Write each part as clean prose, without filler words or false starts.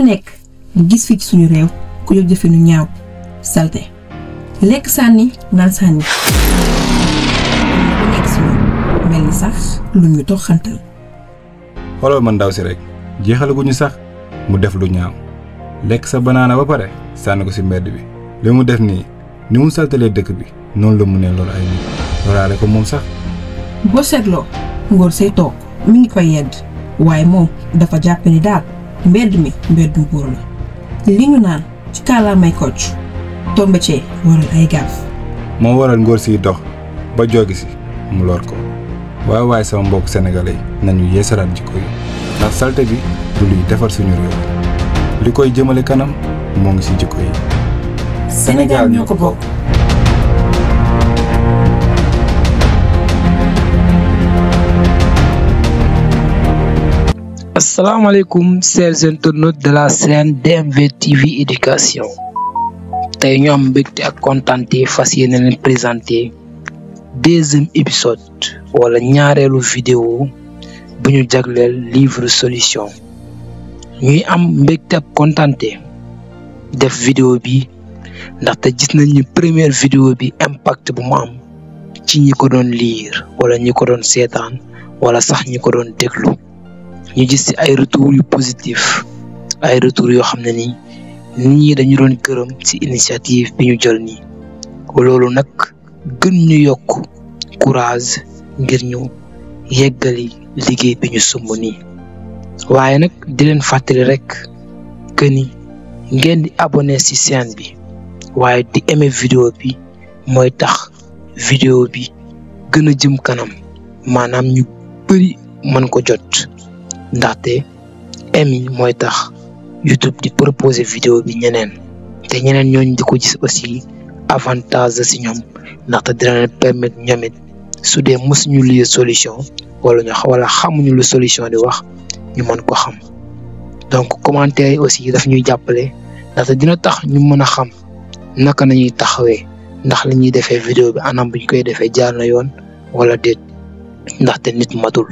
su nekk gis fi ci suñu réew ku jóg jëfe nu ñaaw salte lekk sànni naan sànni nekk si ñun mel ni sax lu ñu toxantal. xoolal man ndaw si rek jeexalaguñu sax mu def lu ñaaw lekk sa banaana ba pare sànni ko si mbedd bi li mu def nii ni mu saltalee dëkk bi noonu la mu ne loolu ay nit loraale ko moom sax. boo seetloo ngóor say toog mi ngi koy yedd waaye moom dafa jàpp ni daal mbedd mi mbeddum buur la li ñu naan ci kaalaamay kocc tombe cee waral ay gaaf. moo waral ngóor siy dox ba joogi si mu lor ko waaye sama mbokk sénégalais yi nañu yeesalaat jikko yi ndax salte bi du luy defar suñu réew li koy jëmale kanam moo ngi si jikko yi. Sénégal ñoo ko bokk. Asalaamaaleykum chers internautes de la chaîne DMV TV éducation tey ñu am mbégte ak kontaante fas yéene leen présenter deuxième épisode wala ñaareelu vidéo bu ñu jagleel livre solution ñuy am mbégte ak kontaante def vidéo bi ndaxte gis nañ ni première vidéo bi impact bu mu am ci ñi ko doon lire wala ñi ko doon seetaan wala sax ñi ko doon déglu. ñu gis ci ay retours yu positif ay retours yoo xam ne ni nit ñi dañu doon gërëm ci initiative bi ñu jël nii loolu nag gën ñu yokk courage ngir ñu yeggali liggéey bi ñu sumb nii waaye nag di leen fàttali rek que ni ngeen di abonné ci chaîne bi waaye di aimer vidéo bi mooy tax vidéo bi gën a jëm kanam maanaam ñu bari mën ko jot. ndaxte aimi mooy tax YouTube di proposer vidéo bi ñeneen te ñeneen ñooñu di ko gis aussi avantage la si ñoom ndaxte dina leen permettre ñoom it su dee mësuñu lire solution wala xamuñu lu solution di wax ñu mën ko xam donc commentaire yi aussi daf ñuy jàppale ndaxte dina tax ñu mën a xam naka nañuy taxawee ndax li ñuy defee vidéo bi anam bu ñu koy defee jaar na yoon wala déet ndaxte nit matul.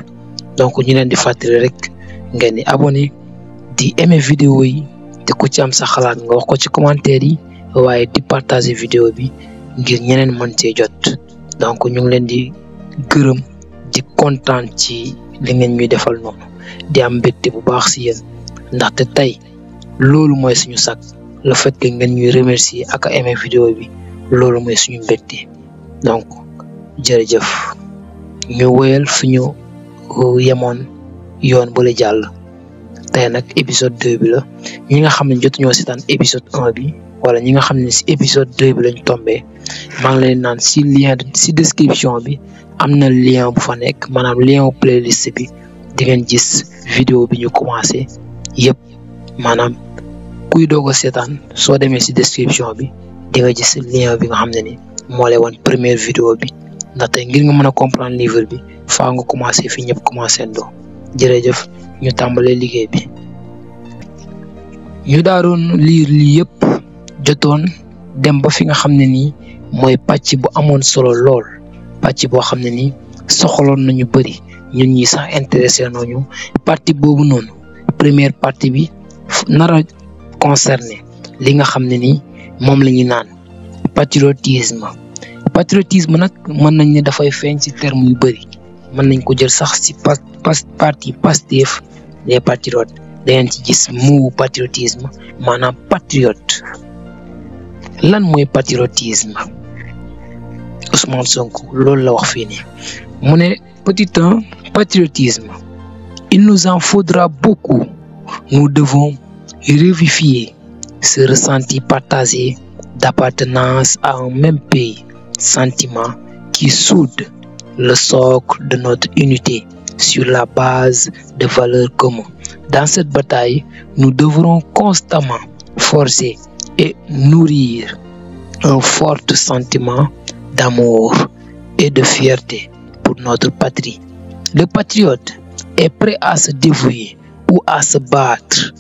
donc ñu leen di fàttali rek ngeen di abonné di aimer vidéo yi te ku ci am sa xalaat nga wax ko ci commentaire yi waaye di partager vidéo bi ngir ñeneen mën cee jot donc ñu ngi leen di gërëm di kontaan ci li ngeen ñuy defal noonu di am mbégte bu baax si yéen ndaxte tey loolu mooy suñu sag le fait que ngeen ñuy remercier ak a aimer vidéo bi loolu mooy suñu mbégte donc jërëjëf ñu wéyal fi ñu yemoon yoon bu la jàll tey nag épisode 2 bi la ñi nga xam ne jotuñoo seetaan épisode 1 bi wala ñi nga xam ne si épisode 2 bi lañ tombé maa ngi leen naan si lien si description bi am na lien bu fa nekk maanaam lien wu playlist bi di ngeen gis vidéo bi ñu commencé yëpp maanaam kuy doog a seetaan soo demee si description bi di nga gis lien bi nga xam ne ni moo lay wan première vidéo bi ndaxte ngir nga mën a comprendre livre bi faa nga commencé fi ñëpp commencé ndoo jërëjëf ñu tàmbalee liggéey bi ñu daaroon liir lii yëpp jotoon dem ba fi nga xam ne nii mooy pàcc bu amoon solo lool pàcc boo xam ne nii soxaloon nañu bëri ñun ñi sax intéressé nañu partie boobu noonu première partie bi nar a concerné li nga xam ne nii moom la ñu naan patriotisme nag mën nañ ne dafay feeñ ci terme yu bëri mën nañ ko jël sax ci parti Pastef les patriotes da ngeen ci gis mot patriotisme maanaam patriote lan mooy patriotisme Ousmane Sonko loolu la wax fii nii mu ne petit un patriotisme il nous en faudra beaucoup nous devons revivifier ce ressenti partagé d'appartenance à un même pays sentiment qui soude le socle de notre unité sur la base de valeurs communes. Dans cette bataille, nous devrons constamment forcer et nourrir un fort sentiment d'amour et de fierté pour notre patrie. Le patriote est prêt à se dévouer ou à se battre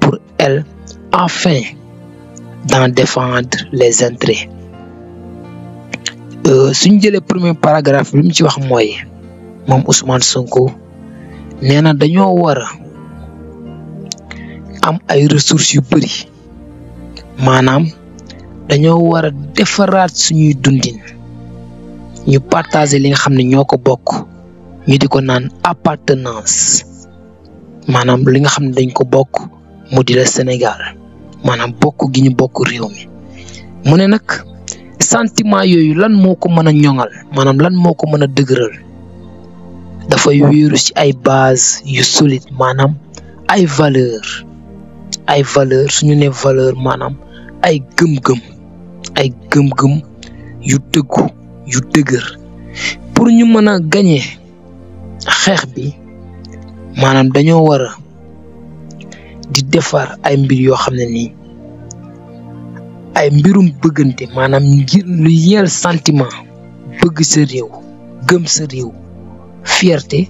pour elle afin d'en défendre les intérêts. suñ jëlee premier paragraphe bi mu ci wax mooy moom Ousmane Sonko nee na dañoo war a am ay ressources yu bari maanaam dañoo war a defaraat suñuy dundin ñu partager li nga xam ne ñoo ko bokk ñu di ko naan appartenance maanaam li nga xam ne dañ ko bokk mu di la Sénégal maanaam bokk gi ñu bokk réew mi mu ne nag sentiment yooyu lan moo ko mën a ñoŋal maanaam lan moo ko mën a dëgëral dafay wéeru ci ay base yu solide maanaam ay valeur suñu ne valeur maanaam ay gëm-gëm yu dëggu yu dëgër pour ñu mën a gagner xeex bi maanaam dañoo war a di defar ay mbir yoo xam ne nii ay mbirum bëggante maanaam ngir lu yeel sentiment bëgg sa réew gëm sa réew fierté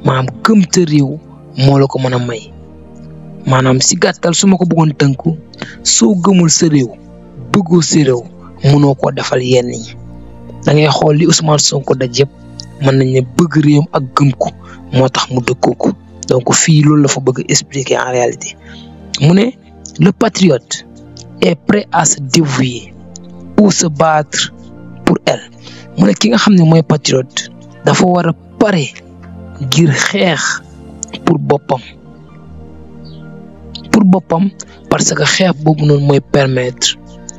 maanaam gëm sa réew moo la ko mën a may maanaam si gàttal su ma ko bëggoon tënku soo gëmul sa réew bëggoo sa réew mënoo koo defal yenn yi da ngay xool li Ousmane Sonko daj yëpp mën nañ ne bëgg réewam ak gëm ko moo tax mu dëkkoo ko donc fii loolu la fa bëgg expliquer en réalité mu ne le patriote est prêt à se dévouer ou se battre pour elle mu ne ki nga xam ne mooy patriote dafa war a pare ngir xeex pour boppam parce que xeex boobu noonu mooy permettre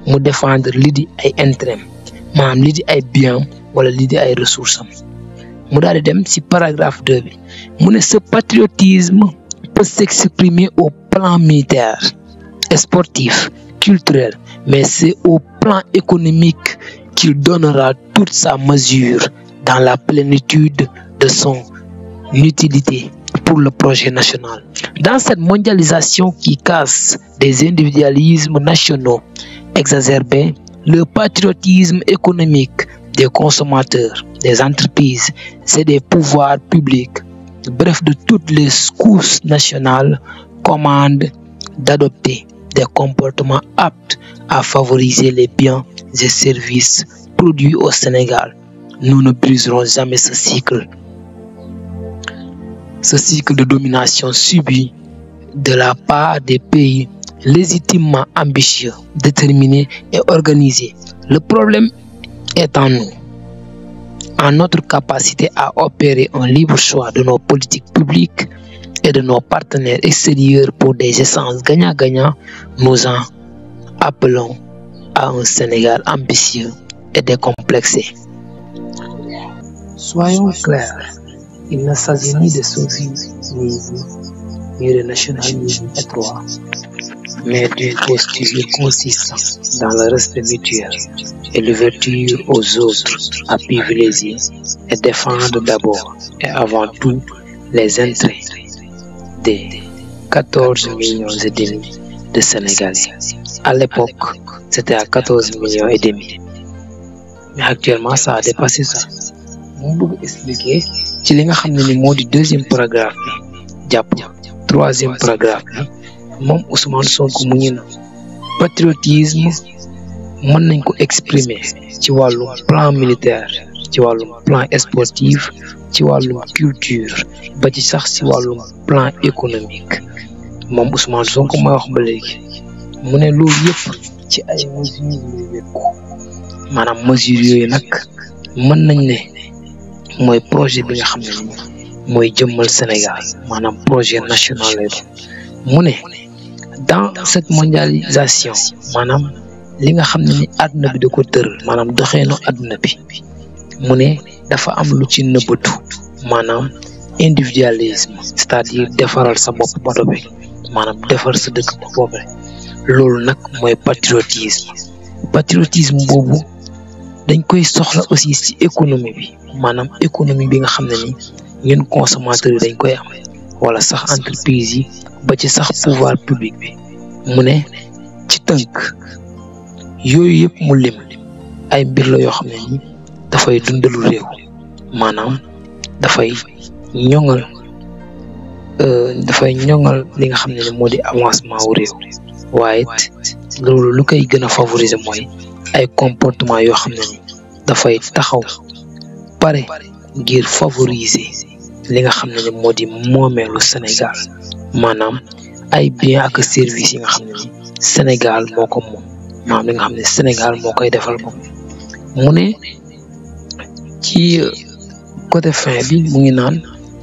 mu défendre lii di ay intérêt maanaam lii di ay biens wala lii di ay ressources am mu daal di dem ci paragraphe 2 bi mu ne ce patriotisme peut s'exprimer au plan militaire, sportif, culturel, mais c'est au plan économique qu'il donnera toute sa mesure dans la plénitude de son utilité pour le projet national. Dans cette mondialisation qui casse des individualismes nationaux exacerbés, le patriotisme économique des consommateurs, des entreprises et des pouvoirs publics, bref, de toutes les couches nationales, commande d'adopter des comportements aptes à favoriser les biens et services produits au Sénégal. Nous ne briserons jamais ce cycle de domination subi de la part des pays légitimement ambitieux, déterminés et organisés. Le problème est en nous, en notre capacité à opérer un libre choix de nos politiques publiques et de nos partenaires extérieurs pour des essences gagnant-gagnant. Nous en appelons à un Sénégal ambitieux et décomplexé. Soyons clairs, il ne s'agit ni de soufisme ni de nationalisme étroit, mais d'une posture consistante dans le respect mutuel et l'ouverture aux autres à privilégier et défendre d'abord et avant tout les intérêts des 14,5 millions de Sénégalais. À l'époque, c'était à 14,5 millions. Mais actuellement, ça a dépassé ça. Je vais expliquer ci li nga xam ne ni moo di deuxième paragraphe bi jàpp troisième paragraphe bi moom Ousmane Sonko mu ngi na patriotisme mën nañ ko exprimer ci wàllu plan militaire, ci wàllu plan sportif, ci wàllu culture ba ci sax ci wàllu plan économique. moom Ousmane Sonko mooy wax ba léegi mu ne loolu yëpp ci ay mesures lay wékku maanaam mesures yooyu nag mën nañ ne mooy projet bi nga xam ne ni mooy jëmmal Sénégal maanaam projet national lay doon. mu ne dans cette mondialisation maanaam li nga xam ne ni àdduna bi da ko tëral maanaam doxeenu àdduna bi mu ne dafa am lu ci nëbbatu maanaam individualisme, c'est-à-dire defaral sa bopp ba dobe maanaam defar sa dëkk ba boobe loolu nag mooy patriotisme boobu dañ koy soxla aussi ci économie bi maanaam économie bi nga xam ne ni ñun consommateurs yi dañ koy am wala sax entreprise yi ba ci sax pouvoir public bi. mu ne ci tënk yooyu yëpp mu lim ay mbir la yoo xam ne ni dafay dundalu réew maanaam dafay ñoŋal li nga xam ne ni moo di avancement wu réew waaye loolu lu koy gën a favoriser mooy ay comportement yoo xam ne ni dafay taxaw pare ngir favoriser li nga xam ne ni moo di moomeelu Sénégal maanaam ay biens ak services yi nga xam ne ni Sénégal moo ko moom maanaam li nga xam ne Sénégal moo koy defal moom mu ne ci côté fin bi mu ngi naan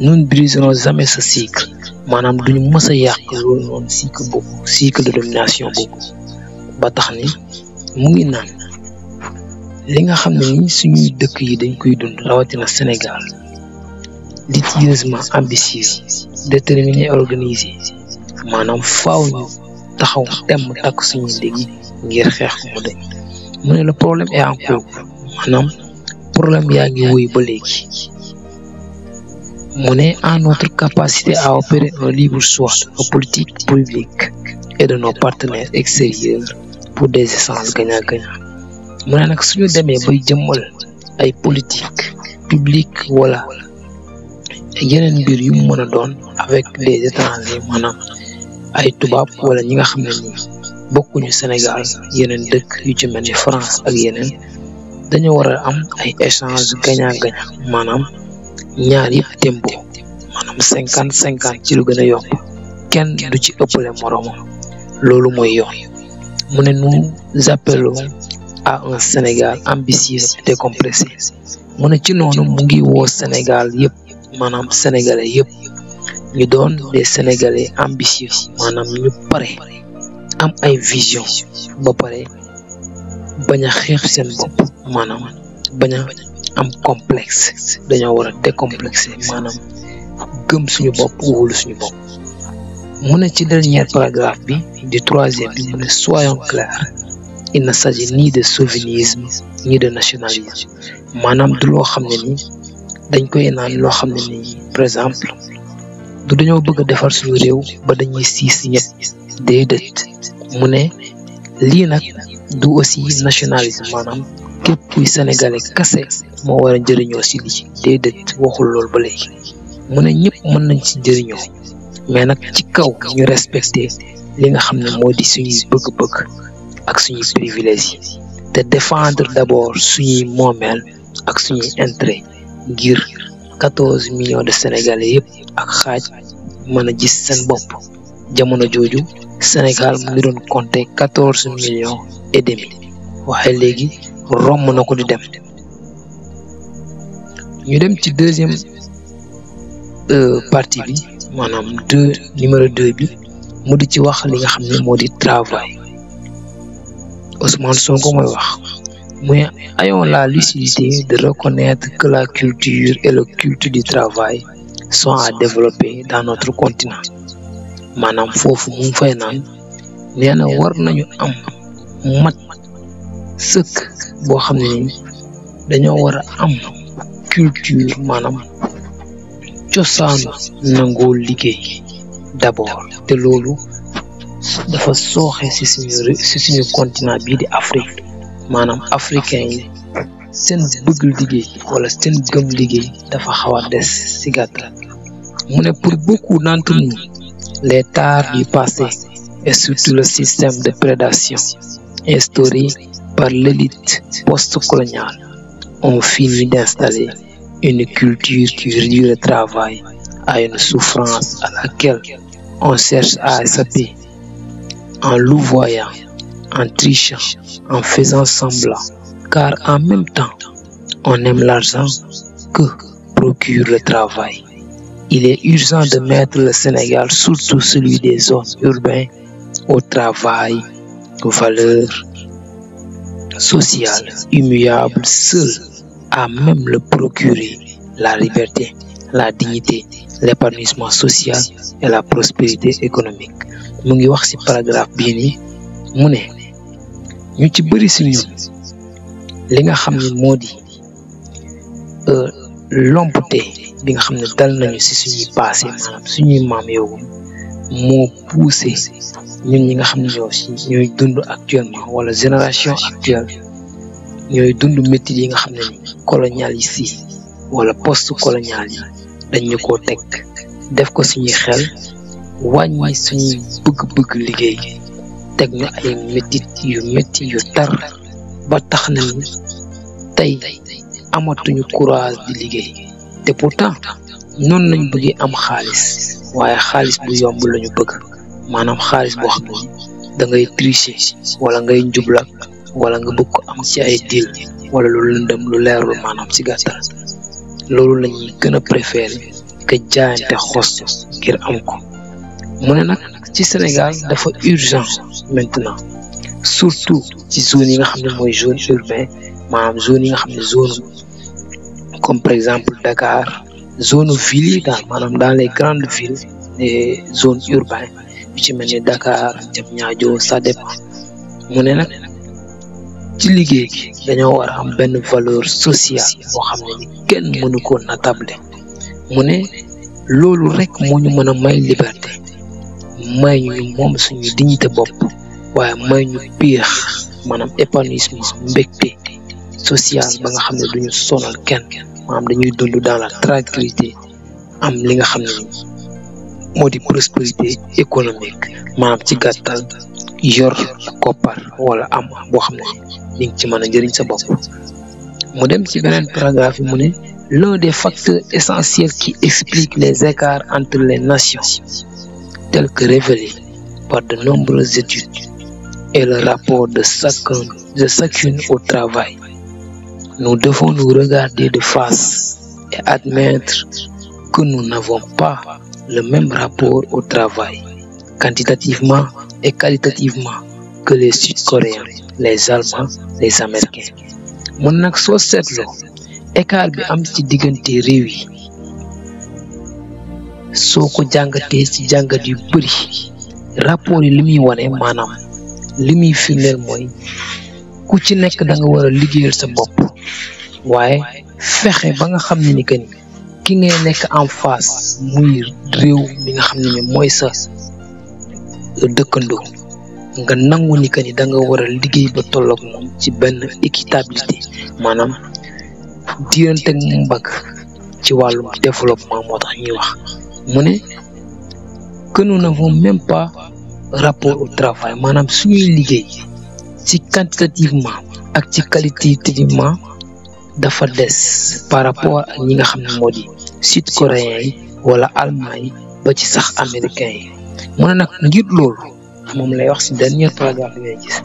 nous ne briserons jamais ce cycle maanaam duñu mës a yàq loolu noonu cycle de domination boobu ba tax ni mu ngi naan li nga xam ne ni suñuy dëkk yi dañ koy dund rawatina Sénégal litigieusement ambitieux déterminé organisé maanaam faaw ñu taxaw temm takk suñu léegi ngir xeex ko mu dañ mu ne le problème est en cours maanaam problème yaa ngi woy ba léegi mu ne en notre capacité à opérer un libre choix de nos politiques publiques et de nos partenaires extérieurs pour des échanges gagnant-gagnant mu ne nag suñu demee bay jëmmal ay politique publique wala yeneen mbir yu mu mën a doon avec des étrangers maanaam ay tubaab wala ñi nga xam ne ni bokkuñu Sénégal yeneen dëkk yu ci mel ni France ak yeneen dañoo war a am ay échange gagnant-gagnant maanaam ñaar yëpp tembo maanaam 50-50 ci lu gën a yomb kenn du ci ëppale moroomam loolu mooy yoon mu ne nous appelons à un Sénégal ambitieux et décompressé mu ne ci noonu mu ngi woo Sénégal yëpp maanaam sénégalais yëpp ñu doon des sénégalais ambitieux maanaam ñu pare am ay vision ba pare bañ a xeex seen bopp maanaam bañ a am complexe dañoo war a décomplexé maanaam gëm suñu bopp wóolu suñu bopp mu ne ci dernier paragraphe bi du troisième bi mu ne soyons clairs il ne s'agit ni de chauvinisme ni de nationalisme maanaam du loo xam ne ni dañ koy naan loo xam ne ni par exemple du dañoo bëgg a defar suñu réew ba dañuy siis ñëpp déedéet mu ne lii nag du aussi nationalisme maanaam képp kuy sénégalais kase moo war a njëriñoo si lii déedéet waxul loolu ba léegi mu ne ñëpp mën nañ ci njëriñoo mais nag ci kaw ñu respecté li nga xam ne moo di suñuy bëgg-bëgg ak suñuy privilèges yi te défendre d'abord suñuy moomeel ak suñuy intérêt ngir 14 millions de sénégalais yëpp ak xaaj mën a gis seen bopp jamono jooju Sénégal mu ngi doon compter 14 millions et demi waaye léegi romb na ko di dem ñu dem ci deuxième partie bi maanaam numéro 2 bi mu di ci wax li nga xam ne moo di travail Ousmane Sonko mooy wax muy ayons la lucidité de reconnaître que la culture et le culte du travail sont à développer dans notre continent maanaam foofu mu ngi fay naan nee na war nañu am mat sëkk boo xam ne ni dañoo war a am culture maanaam cosaanu nangoo liggéey d'abord te loolu dafa sooxe ci suñu continent bii di Afrique maanaam africain yi seen bëgg liggéey wala seen gëm liggéey dafa xaw a des ci gàttal mu ne pour beaucoup d'entre nous les tares du passé et surtout le système de prédation instauré par l'élite post-coloniale ont fini d'installer une culture qui réduit le travail à une souffrance à laquelle on cherche à échapper en louvoyant, en trichant, en faisant semblant, car en même temps, on aime l'argent que procure le travail. Il est urgent de mettre le Sénégal, surtout celui des zones urbaines, au travail, aux valeurs sociales, immuables, seul à même le procurer la liberté, la dignité, l'épanouissement social et la prospérité économique. mu ngi wax ci paragraphe bii nii mu ne ñu ci bëri ci ñun li nga xam ne moo di lompute bi nga xam ne dal nañu ci suñuy passé maanaam suñuy maam yow moo poussé ñun ñi nga xam ne ñooy dund actuellement wala génération actuelle ñooy dund métier yi nga xam ne ni colonial yi ci wala post colonial yi dañ ñu koo teg def ko suñuy xel wàññi suñuy bëgg-bëgg liggéey teg ñu ay métti yu tar ba tax na ni tey amatuñu courage di liggéey te pourtant noonu lañ bëggee am xaalis waaye xaalis bu yomb lañu bëgg maanaam xaalis boo xam ne da ngay tricher wala ngay njubla wala nga bëgg ko am ci ay deal wala lu lëndëm lu leerul maanaam ci gàttal loolu la ñuy gën a préféré que jaayante xos ngir am ko. mu ne nag ci Sénégal dafa urgent maintenant surtout ci zone yi nga xam ne mooy zone urbain maanaam zone yi nga xam ne zone comme par exemple Dakar zone ville yi daal maanaam dans les grandes villes les zones urbaines yu ci mel ni Dakar Diamniadio ça dépend. mu ne nag ci liggéey gi dañoo war a am benn valeur sociale boo xam ne ni kenn mënu ko natable. mu ne loolu rek moo ñu mën a may liberté may ñu moom suñu dignité bopp waaye may ñu piix maanaam épanouissement mbégte social ba nga xam ne duñu sonal kenn maanaam dañuy dund dans la tranquillité am li nga xam ne moo di prospérité économique maanaam ci gàttal yor koppar wala am boo xam ne di nga ci mën a jëriñ sa bopp. mu dem ci beneen paragraphe mu ne l'un des facteurs essentiels qui explique les écarts entre les nations tels que révélés par de nombreuses études est le rapport de chacune au travail. Nous devons nous regarder de face et admettre que nous n'avons pas le même rapport au travail, quantitativement et qualitativement, que les Sud-Coréens, les Allemands, les Américains. mun nag soo seetloo écart bi am ci diggante réew yi soo ko jàngatee ci jàngat yu bëri rapport yi li muy wane maanaam li muy firndeel mooy ku ci nekk da nga war a liggéeyal sa bopp waaye fexe ba nga xam ne ni que ni ki ngay nekk en face muy réew mi nga xam ne ni mooy sa dëkkandoo nga nangu ni que ni da nga war a liggéey ba tolloog moom ci benn équitabilité maanaam diirante mu mbagg ci wàllum développement moo tax ñuy wax. mu ne que nous n'avons même pas rapport au travail maanaam suñuy liggéey ci quantitativement ak ci qualitativement dafa des par rapport ak ñi nga xam ne moo di sud-coréens yi wala allemand yi ba ci sax américains yi. mu ne nag ngir loolu moom lay wax ci dernier paragraphe bi ngay gis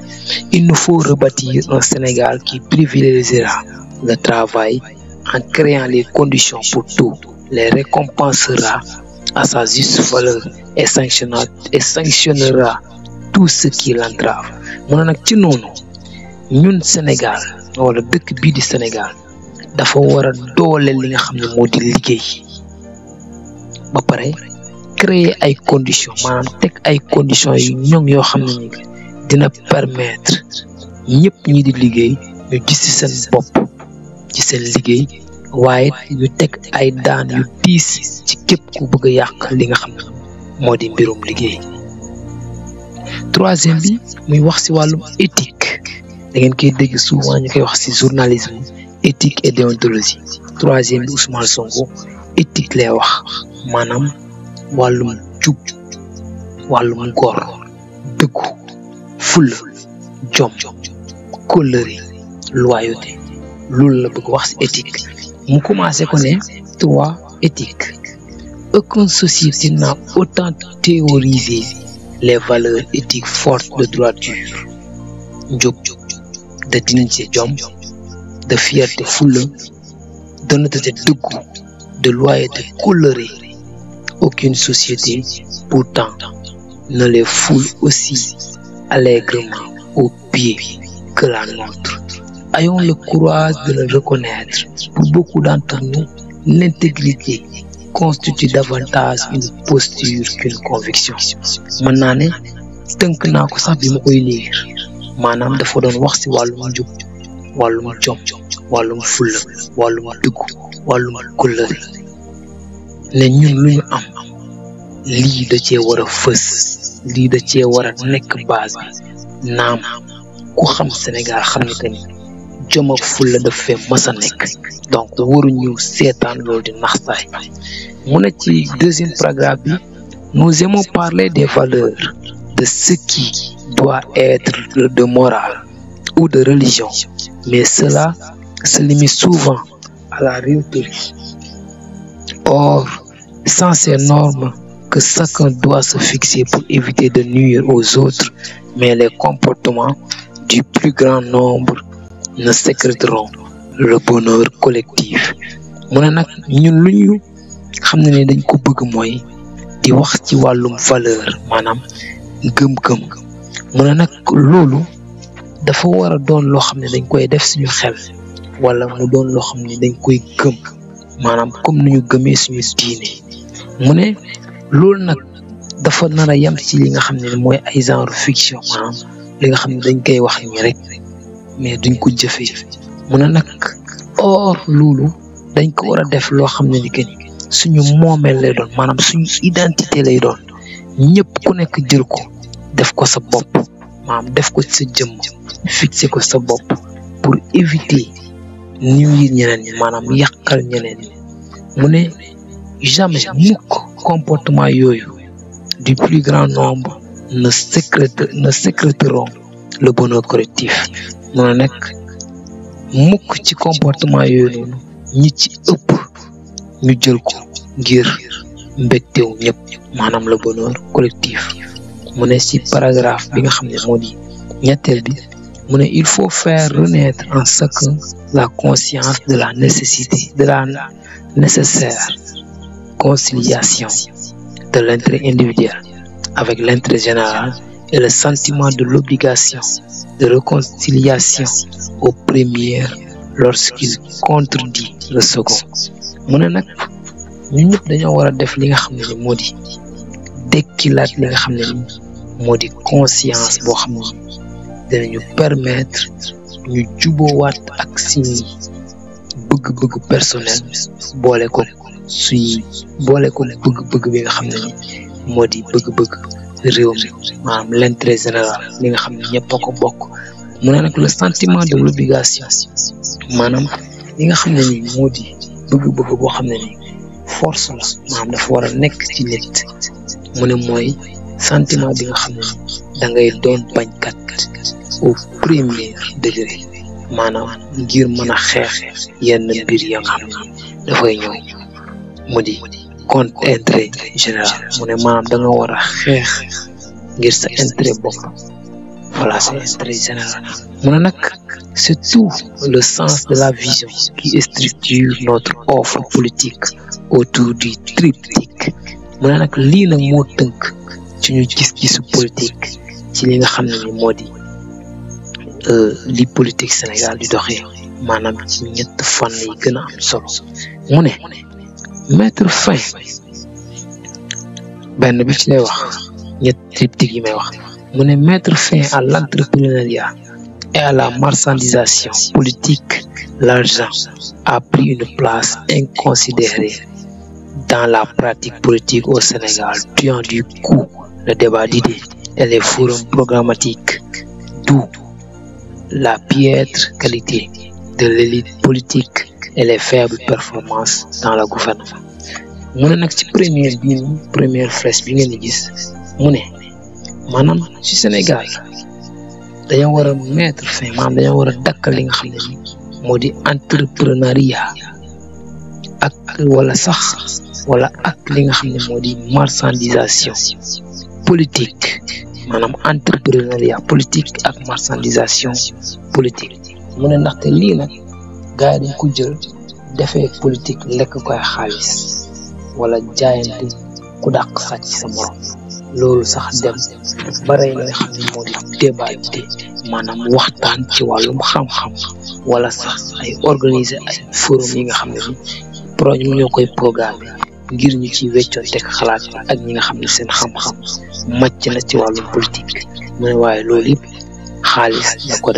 il nous faut rebâtir un Sénégal qui privilégiera le travail en créant les conditions pour tout, les récompensera à sa juste valeur et sanctionnera tout ce qui l'entrave. mu ne nag ci noonu ñun Sénégal wala dëkk bii di Sénégal dafa war a dooleel li nga xam ne moo di liggéey ba pare créer ay conditions maanaam teg ay conditions yu ñoŋ yoo xam ne ni dina permettre ñëpp ñi di liggéey ñu gis ci seen bopp ci seen liggéey waaye ñu teg ay daan yu diis ci képp ku bëgg a yàq li nga xam ne moo di mbirum liggéey. troisième bi muy wax ci wàllum éthique da ngeen koy dégg souvent ñu koy wax ci journalisme éthique et déontologie. troisième bi Ousmane Sonko éthique lay wax maanaam wàllum jub wàllum góor dëggu fulla jom kóllëre loyauté loolu la bëgg wax ci éthique. mu commencé ko ne 3 éthique. Aucune société n'a autant théorisé les valeurs éthiques fortes de droiture, njub, de dignité jom, de fierté fulla, d'honnêteté dëggu, de loyauté kóllëre. Aucune société pourtant ne les foule aussi allègrement aux pieds que la nôtre. Ayons le courage de le reconnaître. Pour beaucoup d'entre nous, l'intégrité constitue davantage une posture qu'une conviction. mën naa ne tënk naa ko sax bi ma koy lire maanaam dafa doon wax ci wàllum njub wàllum jom wàllum fulla wàllum dëggu wàllum kóllëre ne ñun lu ñu am lii da cee war a fës lii da cee war a nekk base bi naam ku xam Sénégal xam ne que ni jom ak fulla daf fee mës a nekk donc waruñu seetaan loolu di naxsaay. mu ne ci deuxième paragraphe bi nous aimons parler des valeurs de ce qui doit être de morale ou de religion mais cela se limite souvent à la rhétorique. Or sans ces normes que chacun doit se fixer pour éviter de nuire aux autres, mais les comportements du plus grand nombre ne sécréteront le bonheur collectif. mu ne nag ñun lu ñu xam ne dañ ko bëgg mooy di wax ci wàllum valeur maanaam gëm-gëm mu ne nag loolu dafa war a doon loo xam ne dañ koy def suñu xel wala mu doon loo xam ne dañ koy gëm maanaam comme ni ñu gëmee suñu diine mu ne loolu nag dafa nar a yem ci li nga xam ne mooy ay genre fiction maanaam li nga xam ne dañ koy wax ni rek mais duñ ko jëfee mu ne nag or loolu dañ ko war a def loo xam ne ni que ni suñu moomeel lay doon maanaam suñu identité lay doon ñëpp ku nekk jël ko def ko sa bopp maanaam def ko sa jëmm fixé ko sa bopp pour éviter nuire ñeneen ñi maanaam yàqal ñeneen ñi mu ne jamais mukk comportement yooyu du plus grand nombre ne sécréteront le bonheur collectif mu ne nag mukk ci comportement yooyu noonu ñi ci ëpp ñu jël ko ngir mbégtew ñëpp maanaam le bonheur collectif mu ne ci paragraphe bi nga xam ne moo di ñetteel bi mu ne il faut faire renaître en chacun la conscience de la nécessité de la nécessaire conciliation de l'intérêt individuel avec l'intérêt général et le sentiment de l'obligation de réconciliation au premier lorsqu'il contredit le second mu ne nag ñun ñëpp dañoo war a def li nga xam ne ni moo di dekkilaat li nga xam ne ni moo di conscience boo xam ne dinañu permettre ñu juboowaat ak suñuy bëgg-bëgg personnel boole ko bëgg-bëgg bi nga xam ne ni moo di bëgg-bëgg réew mi maanaam l'intérêt général li nga xam ne ñëpp a ko bokk mu ne nag le sentiment de l'obligation maanaam li nga xam ne ni moo di bëgg-bëgg boo xam ne ni force la maanaam dafa war a nekk ci nit mu ne mooy sentiment bi nga xam ne ni da ngay doon bañkat au premier degré maanaam ngir mën a xeex yenn mbir ya nga xam ne dafay ñëw mu di contre intérêt général mu ne maanaam da nga war a xeex ngir sa intérêt bopp voilà c'est intérêt général mu ne nag c'est tout le sens de la vision qui structure notre offre politique autour du triptyque mu ne nag lii nag moo tënk ci ñu gis-gisu politique ci li nga xam ne ni moo di li politique Sénégal di doxee maanaam ci ñett fànn yi gën a am solo mu ne mettre fin benn bi ci lay wax ñett triptyque yi may wax mu ne mettre fin à l'entrepreneuriat et à la marchandisation politique. L'argent a pris une place inconsidérée dans la pratique politique au Sénégal, tuant du coup le débat d'idées et les forums programmatiques, d'où la piètre qualité de l'élite politique et les faibles performances dans le gouvernement. mu ne nag ci première flèche bi ngeen di gis mu ne maanaam ci Sénégal dañoo war a mettre fin maanaam dañoo war a dakkal li nga xam ne ni moo di entrepreneuriat ak li nga xam ne moo di marchandisation politique maanaam entrepreneuriat politique ak marchandisation politique mu ne ndaxte lii nag gars yi dañ ko jël defee politique lekk koy xaalis wala jaayante ku dàq sàcc sa morom loolu sax dem bare li nga xam ne moo di débat maanaam waxtaan ci wàllum xam-xam wala sax ay organiser ay forum yi nga xam ne ni projet ñoo koy programme ngir ñu ci weccoonte ak xalaat ak ñi nga xam ne seen xam-xam màcc na ci wàllum politique mu ne waaye loolu yëpp xaalis da ko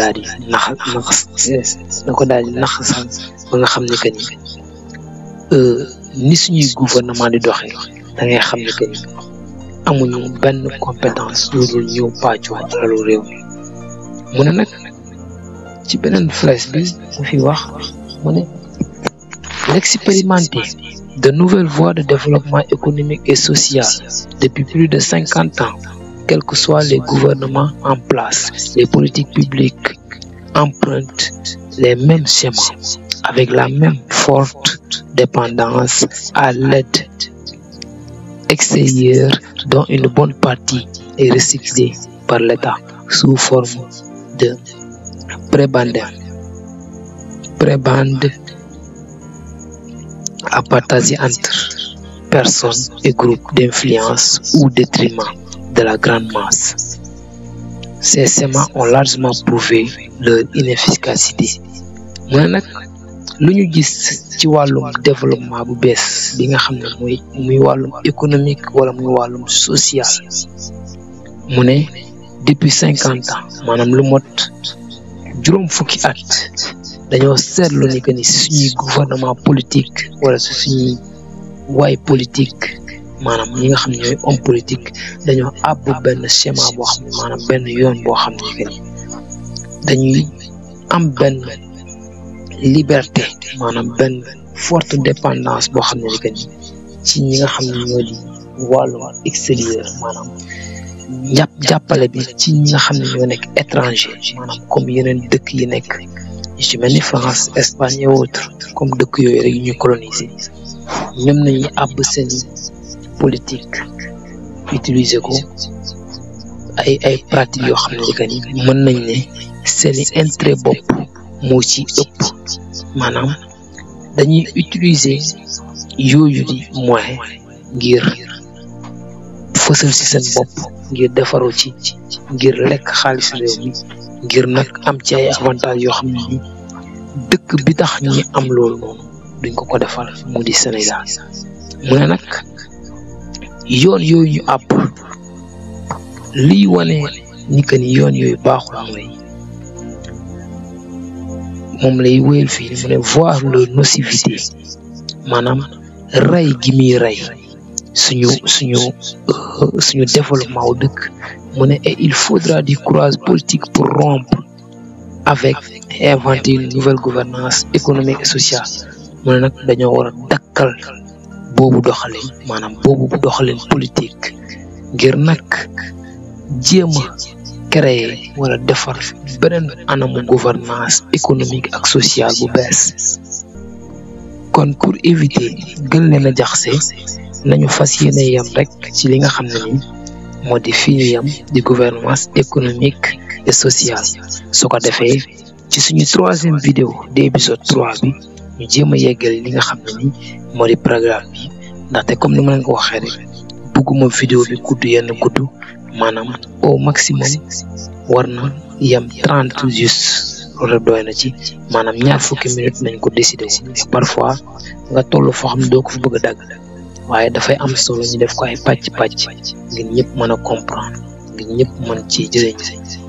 daal di naxasal ba nga xam ne que ni suñuy gouvernement di doxee da ngay xam ne que ni amuñu benn compétence lu dul ñëw pàccuwaat ci alalu réew mi mu ne nag ci beneen flèche bi mu fi wax mu ne l'expérimenter de nouvelles voies de développement économique et social depuis plus de 50 ans, quels que soient les gouvernements en place, les politiques publiques empruntent les mêmes schémas avec la même forte dépendance à l'aide extérieure dont une bonne partie est recyclée par l'État sous forme de prébende à partager entre personnes et groupes d'influence au détriment de la grande masse. Ces schémas ont largement prouvé leur inefficacité. mu ne nag lu ñu gis ci wàllum développement bu bees bi nga xam ne muy wàllum économique wala muy wàllum social mu ne depuis 50 ans maanaam lu mot juróom fukki at dañoo seetlu ni que ni suñuy gouvernement politique wala suñuy waay politique maanaam ñi nga xam ne ñooy homme politique dañoo àbb benn schéma boo xam ne maanaam benn yoon boo xam ne que ni dañuy am benn liberté maanaam benn forte dépendance boo xam ne que ni ci ñi nga xam ne ñoo di wàllum extérieur maanaam jàppale bi ci ñi nga xam ne ñoo nekk étranger maanaam comme yeneen dëkk yi nekk yu ci mel ni France Espagne et autres comme dëkk yooyu rek yu ñu coloniser ñoom nañuy àbb seen politique utiliser ko ay pratiques yoo xam ne que ni mën nañ ne seeni intérêt bopp moo ci ëpp maanaam dañuy utiliser yooyu di moyen ngir fësal ci seen bopp ngir defaru ci ngir lekk xaalis réew mi ngir nag am ci ay avantages yoo xam ne ni dëkk bi tax ñi am loolu noonu duñ ko defal mu di Sénégal mu ne nag yoon yooyu ñu àpp liy wane ni que ni yoon yooyu baaxul mooy moom lay wéyal fii mu ne voir leur nocivité maanaam rey gi muy rey suñu développement wu dëkk mu ne et il faudra du courage politique pour rompre avec et inventer une nouvelle gouvernance économique et sociale mu ne nag dañoo war a dakkal boobu doxalin maanaam boobu doxalin politique ngir nag jéem a créer wala defar beneen anamu gouvernance économique ak sociale bu bees kon pour éviter gën leen a jaxase nañu fas yéene yam rek ci li nga xam ne ni moo di fii ñu yam di gouvernance économique et sociale su ko defee ci suñu 3e vidéo di épisode 3 bi ñu jéem a yeggali li nga xam ne ni moo di programme bi ndaxte comme ni ma leen ko waxee rek bugguma vidéo bi gudd yenn gudd maanaam au maximum war na yam 30 juste loolu doy na ci maanaam ñaar fukki minutes nañ ko décider wu parfois nga toll foo xam ne doo ko fa bëgg a dagg waaye dafay am solo ñu def ko ay pàcc ngir ñëpp mën a comprendre ngir ñëpp mën ci jëriñ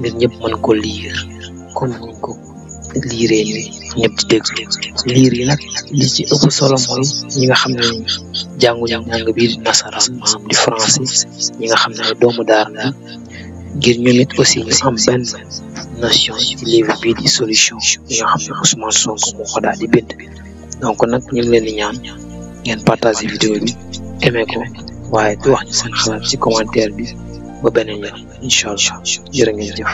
ngir ñëpp mën ko lire comme ni ko liiree ni ñëpp di déglu liir yi nag li ci ëpp solo mooy ñi nga xam ne jànguñu njàng bii di nasaraan maanaam di français ñi nga xam ne doomu daara la ngir ñoom it aussi ñu am benn notion ci livre bii di solution yi nga xam ne Ousmane Sonko moo ko daal di bind donc nag ñu ngi leen di ñaan ngeen partager vidéo bi aimé ko waaye di wax ñu seen xalaat ci commentaire bi ba beneen yoon incha allah jërë ngeen jëf.